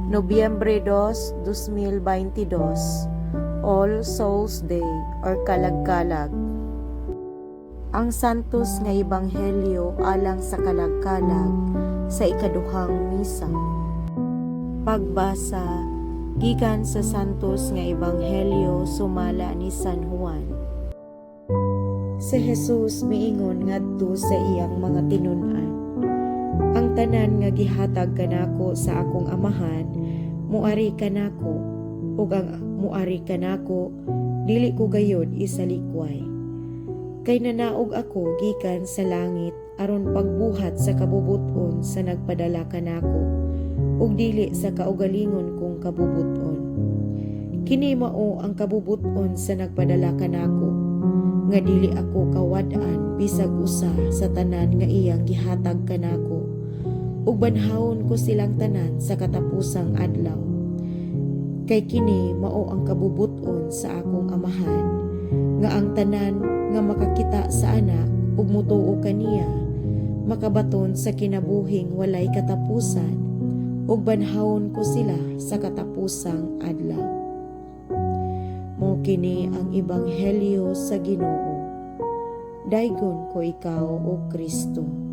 Nobyembre 2, 2022, All Souls Day or Kalagkalag. Ang Santos nga Ebanghelyo alang sa kalagkalag sa ikaduhang misa. Pagbasa gikan sa Santos nga Ebanghelyo sumala ni San Juan. Si Jesus miingon ngadto sa iyang mga tinun-an, "Ang tanan nga gihatag kanako sa akong Amahan muari kanako, ug ang muari kanako dili ko gayod isalikway. Kay nanaog ako gikan sa langit aron pagbuhat sa kabubut-on sa nagpadala kanako ug dili sa kaugalingon kong kabubut-on. Kini mao ang kabubut-on sa nagpadala kanako, nga dili ako kawad-an bisag usa sa tanan nga iyang gihatag kanako, ug banhawon ko silang tanan sa katapusang adlaw. Kay kini mao ang kabubut-on sa akong Amahan, nga ang tanan nga makakita sa Anak ug mutuo kaniya makabaton sa kinabuhing walay katapusan, ug banhawon ko sila sa katapusang adlaw." Mao kini ang ebanghelyo sa Ginoo. Daygon ko ikaw, O Kristo.